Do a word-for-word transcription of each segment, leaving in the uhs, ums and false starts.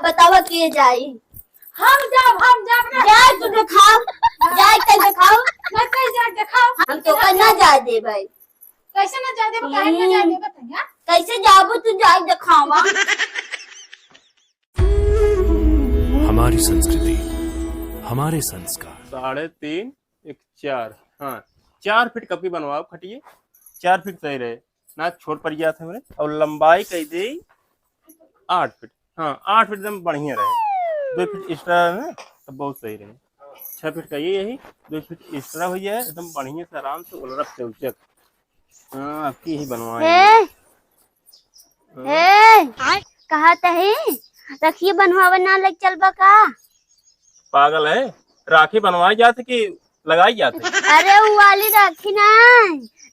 बतावा के जाई? हम जाब, हम जाब ना। जाए तू देखाओ, जाए तू देखाओ। ना कहीं जाए देखाओ। हम तोका ना जाए देबै। कैसे ना जाए देबै? काहे ना जाए देबै तैया? कैसे जाबू तू, जाए देखावा। हमारी संस्कृति, हमारे संस्कार। साढ़े तीन, एक चार, हाँ, चार फीट कपी बनवाओ खटिए, चार फीट सही रहे ना, छोट पड़ गया था हमरे। और लंबाई कह दे आठ फीट, हाँ, आठ फीट एकदम बढ़िया रहे, दो फीट एक्स्ट्रा रहे ना, तब बहुत सही रहे। छः फीट का ये यही, दो फीट एक्स्ट्रा हो जाए, एकदम बढ़िया से आराम से उलरक चौचक। हाँ, आपकी ही बनवाएंगे। हे, हाँ। हे, कहा तही रखिए बनवावे ना लग चलबा का? पागल है, राखी बनवाई जात कि लगाई जात है? अरे, वो वाली राखी ना,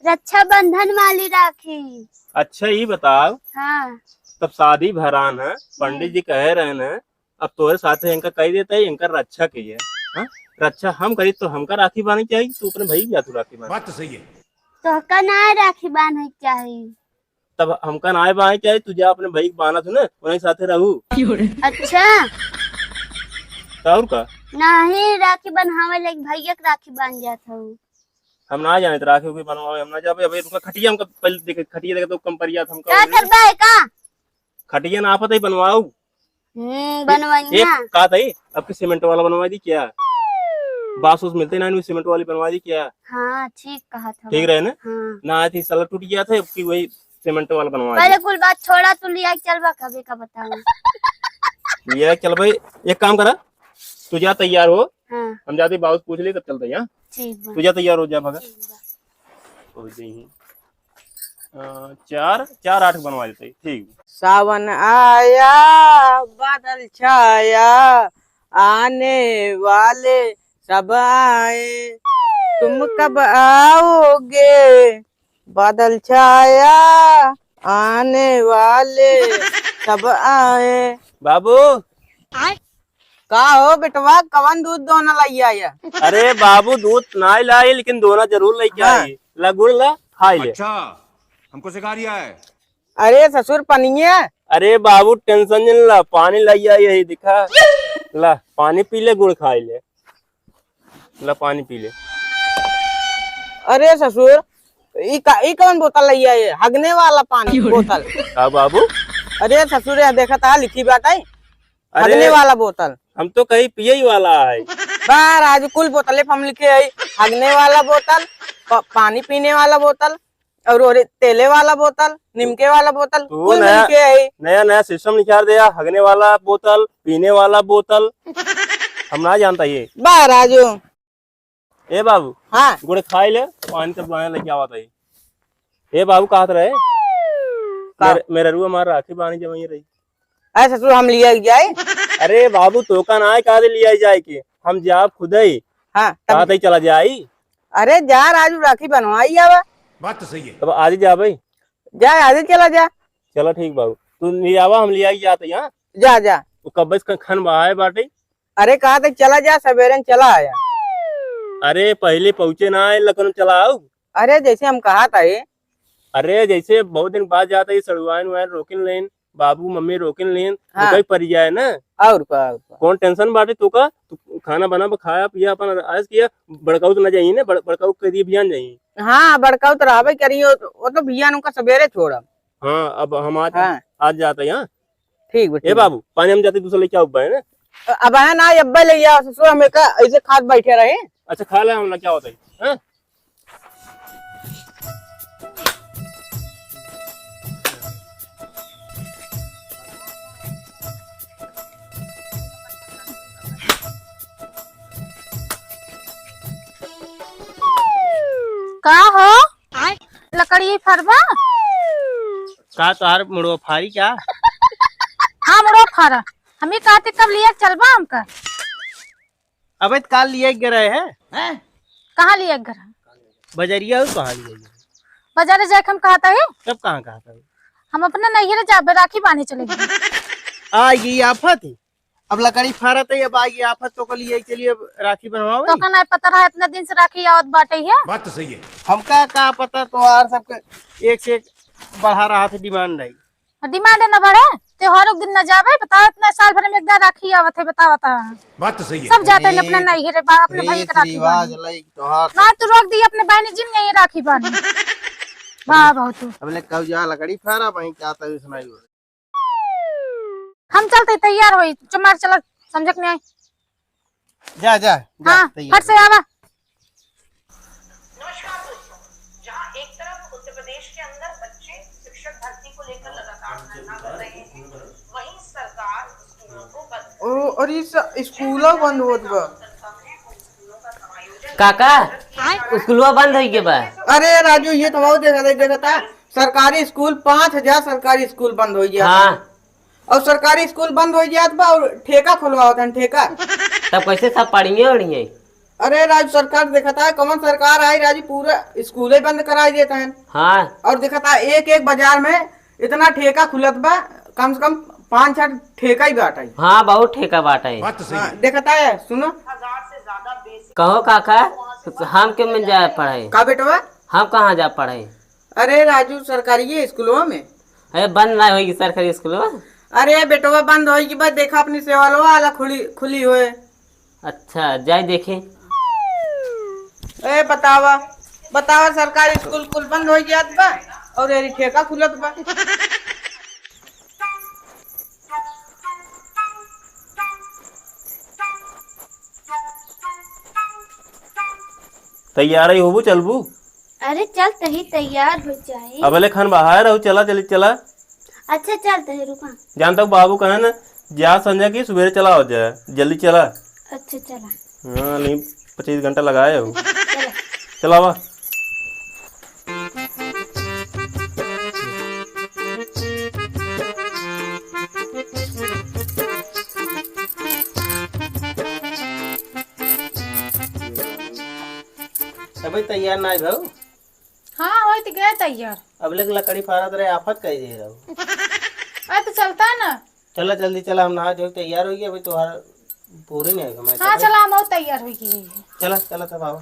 रक्षाबंधन वाली राखी। अच्छा, ये बताओ, हाँ। तब शादी भरान है, पंडित जी कहे रहन है, अब तोरे साथे इनका कह देता है, इनका रक्षा कहिए, हाँ? रक्षा हम करी तो हमका राखी बांधे चाहिए, तू अपने भाई के जातू राखी बांध। बात तो सही है। तोहका ना राखी बांधे चाहिए। तब हमका ना बांधे चाहिए, तू जा अपने भाई के बांधत हो ना, उन्हीं साथे रहू। अच्छा। तो और का? नहीं, राखी बंधवावे लायक भैया के राखी बांध जात हूँ। हम ना जाने तो राखी उखी बनवावे, हम ना जाबे। अबे रुका, खटिया हमका पहले देखे, खटिया देखे तो कम पड़ जात हमका। का करबा है का? खटिया ना आपत है बनवाऊ। हम्म, ए-, बनवाई एक ना। का तई, अब के सीमेंट वाला बनवा दी क्या? बांस उस मिलते ना, सीमेंट वाली बनवा दी क्या? हाँ, ठीक कहा था। ठीक रहे ना? हाँ। ना आती साला टूट गया था, अब की वही सीमेंट वाला बनवा पहले दी। कुल बात छोड़ा, तू लिया चलबा कभी का बताऊँ। लिया चल भाई, एक काम करा, तू जा तैयार हो, हाँ। हम जाते बाबू से पूछ ले तब चलते हैं, हाँ? ठीक बा। तू जा तैयार हो जा भगा। ठीक बा। पहुँच गई हैं। अ, चार, चार आठ बनवा देते, ठीक। सावन आया, बादल छाया, आने वाले सब आए, तुम कब आओगे? बादल छाया, आने वाले सब आए। बाबू। का हो बेटवा, कवन दूध दोना लइया या? अरे बाबू, दूध नाई लाई, लेकिन दोना जरूर लेके हाँ। आई। ला गुड़ ला, खाई ले। अच्छा, हमको सिखा रिया है। अरे ससुर, पनिया। अरे बाबू, tension जिन ला, पानी लइया यही दिखा। ला, पानी पी ले, गुड़ खाई ले। ला, पानी पी ले। अरे ससुर, ई का, ई कवन बोतल लइया ये? हगने वाला पानी बोतल। का बाबू? अरे ससुर, यह देखत हा, लिखी बात है। अरे, हगने वाला बोतल। हम तो कहीं पिए ही वाला है। बा राजू, कुल बोतले पे हम लिखे है, हगने वाला बोतल, प-, पानी पीने वाला बोतल, और, और तेले वाला बोतल, निमके वाला बोतल, तू कुल नया, मिलके है। नया, नया system निकाल दिया, हगने वाला बोतल, पीने वाला बोतल, हम ना जानता ये। बा राजू, ए बाबू, हाँ। गुड़ खाई ले, पानी तब बनाए लेके आवत है। ए बाबू, कहत रहे, का? मेरे, मेरे रुआ मार राखी बानी जमाई रही। अरे ससुर, हम लिया जाए? अरे बाबू, तोका ना है, कहा दे लिया जाए के? हम जाब खुद ही। हाँ, तब कहा दे चला जाई। अरे जा राजू, राखी बनवाई आवा। बात तो सही है। तब आज ही जा भाई। जा, आज ही चला जा। चलो ठीक बाबू, तू ले आवा, हम लिया जाते हैं, हाँ? जा, जा। वो कब्बे से खन बहाए बाटे। अरे कहा था चला जा, सवेरे में चला आया। अरे पहले पहुँचे ना आए, लखनऊ चला आओ। अरे जैसे हम कहा था ये। अरे जैसे बहुत दिन बाद जाता ये सड़ुआइन वाइन रोकिन लेन, बाबू मम्मी रोकिन लेन, हाँ। रुकई पड़ जाए ना। और का, और का। कौन tension बाटे तू का? तू खाना बना, खाया पिया, अपन ऐश किया, बड़काऊ तो ना जाइए ना, बड़-, बड़काऊ के दिए बिहान जाइए। हाँ, बड़काऊ तो रहबे करिए, वो तो, वो तो बिहान उनका सवेरे छोड़ा। हाँ, अब हम आज, हाँ। आज जाते हैं, हाँ। ठीक बा, ए ठीक बा। बाबू, पानी हम जाते दूसरा लेके आओ, है ना? अब है ना, अब्बे ले आओ, ससुर, हम एक ऐसे खात बैठे रहे। अच्छा, खा ले, हम ना क्या होता है, हैं? का हो? लकड़ी फरबा? का तोहार मुड़वा फारी का? हाँ, मुड़वा फारा। हम ही कहते कब लिया चलबा हमका? अबे त काल लिया के रहे हैं। कहाँ लिया के रहे? बजरिया और कहाँ लिया के रहे? बाजारे जाए के हम कहता है। तब कहाँ कहता है? हम अपने नैहरे जाबे, राखी बांधे चले गए। आ, ये आफत है। अब लकड़ी फारत है, अब आगे आफत तो के लिए चलिए अब राखी बनवावे। तो का नहीं पता रहा, इतना दिन से राखी आवत बाटे है। बात तो सही है। हमका का पता, तोहार सबके एक से एक बढ़ा रहा था demand है। डिमांड न बढ़े, त्योहारों के दिन न जाबे। बताओ, इतना साल भर में एक दाँय राखी आवत है, बताओ, बताओ। बात तो सही है। सब जाते हैं अपने नैहरे, बा-, अपने भाई के राखी बांधे। तोहार ना, तू रोक दी, अपने बहनी जी नहीं राखी बांधे। वाह, बहुत। अब ले कब जा लकड़ी फारा, वहीं क्या तरी सुनाई हो। हम चलते तैयार होई, चुमार चला, समझक नहीं आई। जा, जा, जा, हाँ, तैयार फट से हो। आवा। नमस्कार दोस्तों, जहां एक तरफ उत्तर प्रदेश के अंदर बच्चे शिक्षक भर्ती को लेकर लगातार धरना कर रहे हैं, वहीं सरकार स्कूलों को बंद ओ, अरे, स-, स्कूलों बंद होत बा। काका, स्कूलवा बंद होई के बा? अरे राजू, ये तो बहुत देखा, देखा था, सरकारी स्कूल, पाँच हजार सरकारी स्कूल बंद होई गया। हाँ। और सरकारी स्कूल बंद होई जात बा और ठेका खुलवावत हन, ठेका। तब कैसे सब पढ़िए ओढ़िए? अरे राजू, सरकार देखता है, कौन सरकार आई राजू, पूरा स्कूले बंद कराई देता है। हाँ। और देखता है, एक एक बाजार में इतना ठेका खुलत बा, कम से कम पाँच छह ठेका ही बाटे। हाँ, बहुत ठेका बाटे। बात तो सही हाँ, है। देखता है, सुनो। कहो काका, हम के में जाए पढ़े? का बेटवा? हम कहाँ जा पढ़े? अरे राजू, सरकारी स्कूलवा में। अरे बंद ना होई सरकारी स्कूलवा? अरे बेटवा, बंद होई कि बस देखा अपनी सेवालवा वाला खुली, खुली होए। अच्छा, जाई देखी। ए बतावा, बतावा, सरकारी स्कूल कुल बंद होई जात बा और एरी ठेका खुलत बा। तैयार ही होबू, चलबू? अरे चल, तही तैयार हो जाए। अबले खान बाहर रहू, चला, जल्दी चला। अच्छा, चल तही रुका। जानता हूँ बाबू कहे ना, जा संझा की सुबेरे चला हो जाए, जल्दी चला। अच्छा, चला। हाँ, नहीं, पच्चीस घंटा लगाए हो। चला। चलावा। अबे तैयार ना भाऊ। हाँ, होई त गए तैयार। अब लेक लकड़ी फारत रहे, आफत कही दे रहू। अरे तो चलता ना। चला जल्दी चला, हम नहा धो के तैयार होई गए, अभी तोहार पूरे नहीं होगा, मैं हाँ, चला। चला, हम और तैयार होई गए। चला, चला तब आओ।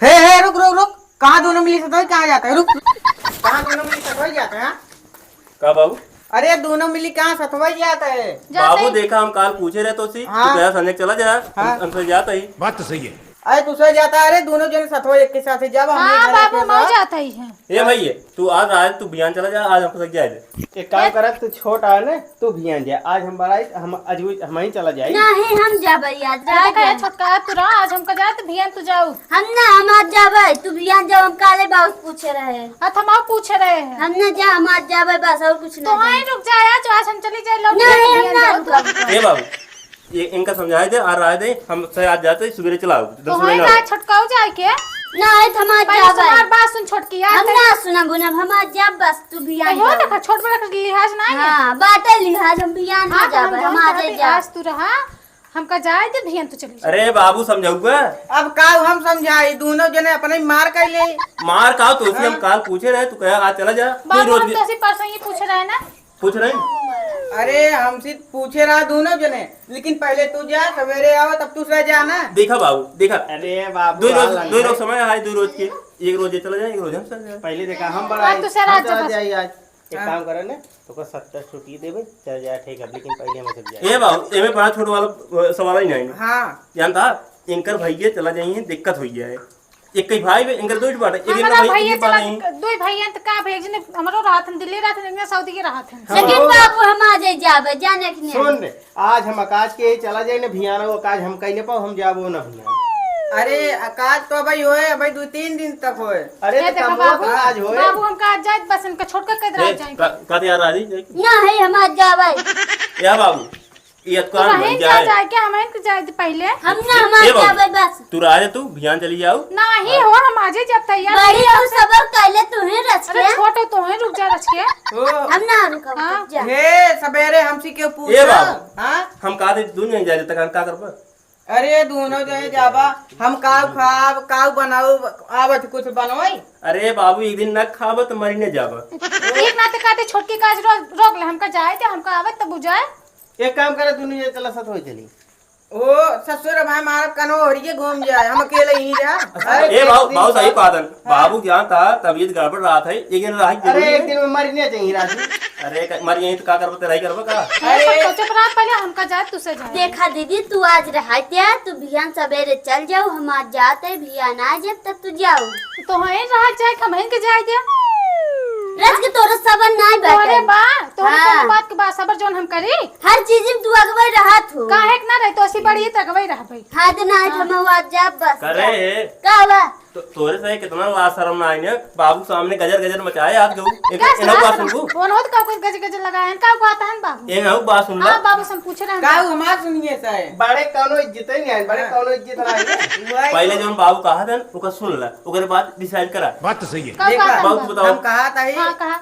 हे, हे, रुक, रुक, रुक। कहाँ दोनों मिली सतोई, कहाँ जाता है? रुक। कहाँ दोनों मिली सतोई जाता है, हाँ? का बाबू? अरे, दोनों मिली कहाँ सतोई जाता है? जाते बाबू, ही। देखा, हम काल पूछे रहे तो सी, हाँ। तू कहा संजय चला जा, हाँ। हम, हमसे जाता ही। बात तो सही है। अरे, दूसरे जाता है, अरे, दोनों जने सतोई एक के साथ ही जावा, हम हाँ, ये घरे बाबू, पे मैं रहा। जाता ही है। ए भाई, तू आज, आज तू बिहान चला जा, आज हमसे जाए दे। एक काम ए- करत, तू छोट आ ने, तू बिहान जा। आज हम बड़ा, हम, आज हम ही चला जाई। नहीं, हम जाबे आज, अरे, रात देखा, में। छोटका, तू रहा, आज हमका जाए, तो बिहान तू जाऊ। हम ना, हम आज जाबे, तू बिहान जाओ, हम काले बाबू पूछे रहे। हाँ, तो हम और पूछे रहे हैं। हम ना जा, हम आज जाबे बस, और कुछ ना तो वहीं जाए। रुक जा, आज, आज हम चली जाए, लौट नहीं, के हम बिहान ना जाओ तू। रुकब। ए बाबू, ये इनका समझाए दे, आ रहा दे, हम से आज जाते, सुबेरे चलाओ, तो दस बजे वहीं ना। ना, छोटकाऊ जाए के। ना, आए तो हम आज पहले जाबे। हमार बात सुन, छोटकी, आज हम तक ना सुनब, उनब, हम आज जाब, बस तू बिहान कहियो जाओ। देखा, छोट बड़ा के लिहाज ना है। हाँ, बाटे लिहाज, हम बिहान हाँ, ना तो हम जाबे, हम हम आज कहते, जाब। आज तू रहा, हमका जाए दे, बिहान तू चली जा। अरे बाबू, समझाऊगा। अब का हम समझाई, दोनों जने अपने मार कर ले। मार का, तो उसी हम हाँ। काल पूछे रहे, तू कहा, "आज चला जा।" बाबू, कोई रोज हम नहीं। तो ऐसे परसों ही पूछे रहे ना। पूछ रहे हैं? अरे, हमसे पूछे रहा दोनों जने, लेकिन पहले तू जा, सवेरे आवा, तब तू सह जा ना। देखा बाबू, देखा। अरे बाबू, दो रोज, हाल दो रोज है। समय है, दो रोज के। एक रोज ये चला जाए, एक रोज हम चला जाए। पहले देखा, हम बड़ा हाँ, तू सह हम रात चला जा बस। जाए आज। एक हाँ। काम करे ना, तो को सत्तर छुट्टी देबे, चल जाए, ठीक है, लेकिन पहले हम सब जाए। ए बाबू, एमे बड़ा छोट वाला, अ, सवाल ही नहीं। हाँ। जानता, इनकर भैया चला जाइए, दिक्कत हो गया है। एक ही भाई बे, इनकर दो ही बाटे, एक हमारा इनकर भाई भैया ये चला, बाटे। दो ही भैया तो का भैया जी ने, हमरो रहत हन, दिल्ली रहत हन, इनका सऊदी के रहत हन। लेकिन हाँ। बाबू, हम आ जाए, जाबे, जाने के नहीं। सुन रे, आज हम आकाश के चला जाए ना भियाना, वो आकाश हम कहीं नहीं पाओ, हम जाबो ना भियाना। अरे, आकाश तो अबे होए, अबे दो तीन दिन तक होए। अरे, ये तो देखो कम बाबू, आज होए। बाबू, हमका आज जाए, बस इनका छोड़ के कह दे ए, जाए। का, का यार राजी? नहीं, हम आज जाबे। या बाबू, ये तू अतकान बहन बन जा जाए। जाए के, हम इनके जाए दे पहले। हम ना, हम ए आज बाबू, जाबे बस। तू रह जा, तू बिहान चली जाओ। नहीं हो, हम आजे जब तैयार बड़ी नहीं हो, होते। सबर कर ले, तू ही रच अरे के। छोट हो, तू ही रुक जा रच के। ओ। हम ना रुकब, हाँ। जा। हे, सवेरे हमसे क्यों पूछा? ए बाबू, हाँ? हम कहा थे, तू नहीं जाए, तक हम का करबा? अरे, दोनों जने जाबा, हम काऊ खाब, काऊ बनाऊ, आवत कुछ बनोई? अरे बाबू, एक दिन ना खाबा तो मरी नहीं जाबा। एक ना तो कहते छोटकी का आज रो-, रोक ले, हमका जाए दे, हमका आवत तब बुझाए। एक काम करे, दुनू जने चला, साथ होई चली। ओ ससुर, भाई मारब कनो ओहरिये घूम जाए, हम अकेले ही रहा। अरे, ए बाबू, बाबू सही बात है। हाँ। बाबू के यहाँ था, तबीयत गड़बड़ रहा था, एक दिन रहा अरे, जरूरी एक है। दिन में मर नहीं चाहिए राजू। अरे, क-, मर यहीं तो का करबो, तेरा ही करबो का? अरे, अरे, सब चुप रहा, पहले हमका जाए, तुसे जाए। देखा दीदी, तू आज रहा क्या? तू बिहान सवेरे चल जाओ, हम आज जाते, बिहान आ जाए, तब तू जाओ। तो हम रहा जाए, हम के जाए दे। रज के तोरे सबर नाई बाटे। तोरे बा, तोरे हाँ। कोनो बात के बा, सबर जौन हम करी। हर चीज में तू अगवई रहत हो। काहे के ना रही, तो ऐसी बड़ी तो अगवई रहबई। हाँ, तो ना हाँ। हम आज जाब बस। करे। का बा? तो तोरे से कितना लाज शरम ना आई है, बाबू सामने गजर गजर मचाए आज गऊ। एक का एना बात सास सुनबू? फोन होत का कोई गजर गजर लगाए हैं, का बात है बाबू? ए ना बात सुन ला। हाँ, बाबू से हम पूछ रहे हैं। का हमार सुनिए साहब? बड़े कौनो इज्जत ही नहीं है, बड़े हाँ। कौनो इज्जत ना है। वही। पहले जौन बाबू कहा था, ओकर सुन ला, ओकरे बाद decide करा। बात तो सही है। का देखा, बात है बाबू बाबू? बताओ। हम कहा था ही। हाँ, कहा।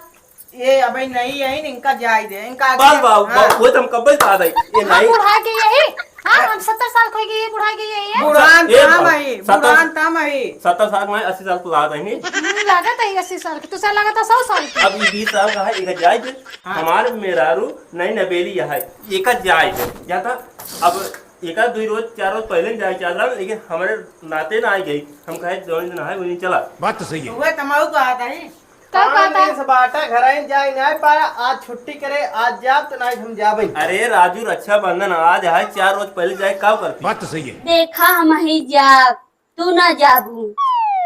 ये अबे नहीं है, इनका जाए दे, इनका बस आगे बाबू, हाँ। बाबू, वो तो हम कब से कहा था, ये हाँ, नहीं। बुढ़ा के यही, हाँ, हम सत्तर साल के हो गए, ये बुढ़ा के यही है। बुढ़ान ए था बाबू, भाई, सत्तर बुढ़ान था भाई। सत्तर साल में अस्सी साल को लागत है नहीं। हम्म, लागत है अस्सी साल के, तुझे लागत है सौ साल के। अब ये बीस साल का है, एक जाए दे, हाँ। हमारे मेहरारू नई नबेली है, एक जाए दे, या था, अब एक आध दो रोज, चार रोज पहले जाए चाह रहा, लेकिन हमारे नाते ना आ गई, हम कहे जौन दिन है, वही चला। बात तो सही है। वह तमाऊ कहा था ही। का पाँच कहता? दिन से बाटा घर आइन जाए नाई पाया, आज छुट्टी करे, आज जाब तो नाई हम जाबे। अरे राजू, रक्षाबंधन आज है, चार रोज पहले जाए का करती? बात तो सही है। देखा हम ही जाब, तू ना जाबू।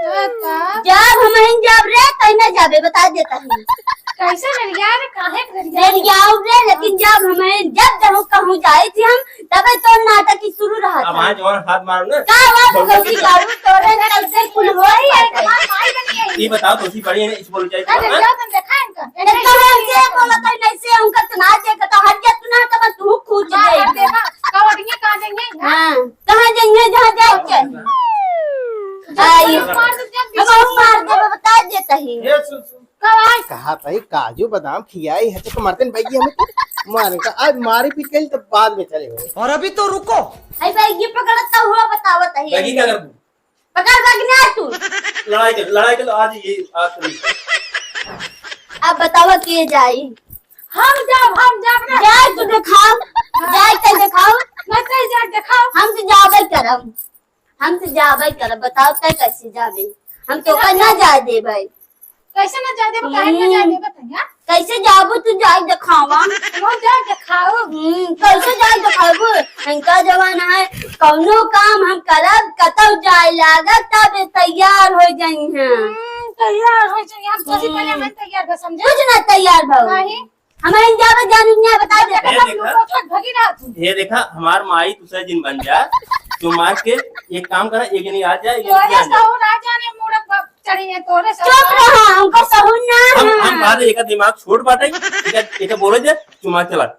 का? जाब हम ही जाब रे, तई ना जाबे, बता देता हूँ। कैसे लड़िया रे, काहे के लड़िया रे? लड़ियाऊ रे, लेकिन जाब हम ही, जब जहूँ कहूँ जाए थी हम, तबे तो नाटक ही शुरू रहा अब था। आज और हाथ मारो ना। का हुआ तो गलती करू, तोरे चलते कुल होई है, हमार माई बनी है। ये बताओ, तो सी बड़ी है, इस बोल जाए अरे, तो, हाँ? जाओ तुम देखा इनका। इनका हम से बोला था, नहीं से उनका सुना दे, कहता, "हट जा, तू ना, तब तू कूद हाँ, जाए।" हाँ, देखा, कवड़िया कहाँ जाएंगे? हाँ, कहाँ जाएंगे, जहाँ जाए के? जाओ, आई। मार दे, जब अब हम मार दे, बता देता ही। ये सुन, सुन। कब आई? कहा था, ये काजू बादाम खियाई है, तो मरते बैगी हमें तो मारे का, आज मारी पीट गई, तो बाद में चले गए। और अभी तो रुको। आई बैगी पकड़ता हुआ बतावत है। बैगी क्या कर? पकड़ बगना तू। लड़ाई कर, लड़ाई कर, आज ये, आज कर। अब बतावा के जाई? हम जाब, हम जाब ना। जाए तू देखाओ, जाए तू देखाओ। मैं कहीं जाए देखाओ। हम तो जाबे करब, हम तो जाबे करब। बताओ तै कैसे जाबे? हम तो ना जाए देबे। कैसे ना जाए देबे? काहे ना जाए देबे तैया? कैसे जाबू तू? जाए देखावा। हम जाए देखाओ। हम्म, कैसे जाए देखाबू? इनका जमाना है, कौनो काम हम करब, कतौ जाए लागब, तब तैयार हो जाई हैं। हम्म, तैयार हो जाई। हम तो से पहले हम्म। हम तैयार बा, समझे? कुछ ना तैयार भाऊ। नहीं। हमारे जावे जानू ना बता दे। ए, देखा। लोग भगी रहा तू। ये देखा, हमार माई दूसरा जिन बन जा, तो मार के एक काम करा, एक जनी आ जाए, एक जनी तोरे आ जाए। सहूर आ जाने मूड़क बाप चढ़ी है, तोरे सहूर चुप आ रहा, हमको सहूर ना हम, है। हम कहा दे, एका दिमाग छोट बाटे, एका, एका बोले दे, चुमा चला।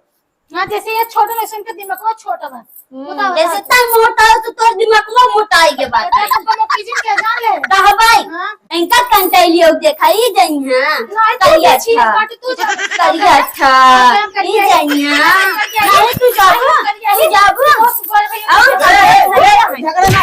हाँ, जैसे ये छोटे वैसे इनका दिमाग वो छोटा बा। हम्म, बताओ, जैसे बताओ। तै मोटा हो तो तोर दिमाग वो मोटाई के बात है। तो तुमको मोटी जी के जान ले। कहा भाई? हाँ। इनका कंटाई लियो देखा, ई जइहा। नहीं, तू करिया भी छीन अच्छा। काट, तू जा। करिया अच्छा। हाँ, हम ई करिया। जइहा। करिया। नहीं, तू जाबू? करिया। तू जाबू? बस, बस, बस। और ए, ए, झगड़ा ना।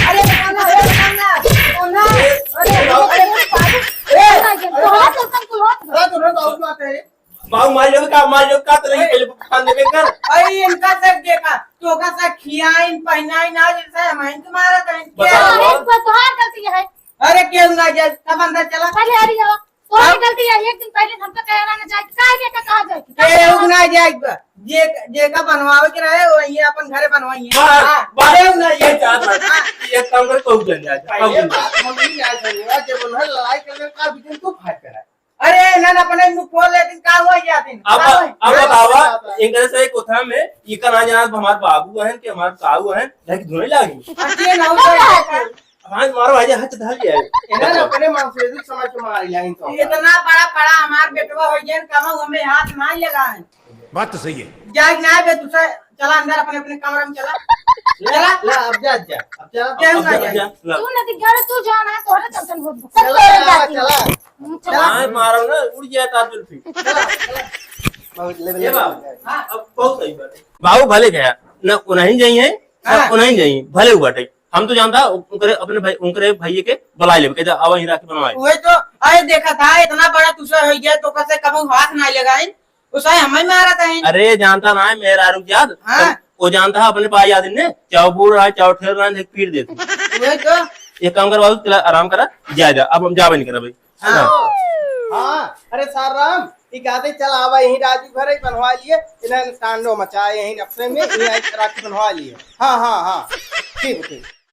अरे, ना, ना, अरे, ना, ना। ओ, ना। अरे, अरे, अरे, ए, अरे, अरे, तू रोत बात है। बाबू, मार लो का, मार लो का, तो नहीं, पहले खान देवे कर। अरे, इनका सब देखा, तो का सब खियाइन, पहनाइन, आज इनसे हम इनके मारा था, इनके बताओ। अरे, तो तोहार गलती है। अरे, केहू ना जाए, सब अंदर चला। पहले आ रही है, तोहार हाँ? गलती है, एक दिन पहले हमको कहना ना जाए, काहे के कहा जाए? केहू ना जाए, जे, जेका बनवावे के रहे, वही अपन घरे बनवाई है। बस, हाँ, बस, केहू ना ये जाए। चाहत रहा। हाँ। ये काम कर, कहू जन जाए, कहू पहले जन जाए। बात हम ही जाए, जब उन्हें लड़ाई कर ले, का बीच में तू फाट कर आए। अरे, ना, ना, अपने मुंह खोल लेतिन, का हुआ ये आदमी? अब, का हुआ? अब बतावा, इनकरे से एक कोठा में, इका ना जाना, हमार बाबू हन कि हमार ताऊ हन, जाके धोने लागी। अच्छे ना हो जाए। आज मारो, आज हाथ धर लिया है। इन्हें अपने मांग से दुख समझ के मार लिया इनको। इतना बड़ा, बड़ा हमार बेटवा हो गया, कमा हमें हाथ ना लगाए। बात तो सही है। जाए ना बे, तू सा-, चला अंदर अपने, अपने कमरे में चला। चला। ला, अब जा, जा। अब चला। जा, अब ना जा, जा। जा, ला। तू ना दिख जा, तू जा ना, तोहरे चलते बहुत चला, चला, चला। हम्म, चला। हाँ, मारो ना, उड़ गया तार जुल्फी। चला, चला। बहुत ले, ले, ये ले, बाबू, ले। हाँ, अब बहुत सही बात है। बाबू भले गया, ना उन्हीं जाई है, ना हाँ। उन्हीं जाई, भले हुआ टाइप। हम तो जानता, उनकरे, अपने भाई, उनकरे भाई के बुला लेबे, कहते, "आवा, ही राखी बनवाए।" वही तो, अरे देखा था, इतना बड़ा तुसा हो गया, तो कैसे कबू हाथ ना लगाइन। तो साहब, हमें मारा था ही। अरे, जानता ना है, मेरा रुक याद। हाँ। वो जानता है, अपने पास याद नहीं, चाव बूढ़ रहा, चाव ठेर रहा, देख, पीट देते। वही तो। एक काम कर बाबू, तेला आराम करा, जा, जा, अब हम जावे नहीं करा भाई। हाँ। हाँ। हाँ, अरे सार राम, ई कहते चल आवा यहीं राजू घरे बनवा लिए, इन्हें कांडो मचाए यहीं अपने में, यहीं राखी बनवा लिए। हाँ, हाँ, हाँ, ठीक, ठीक।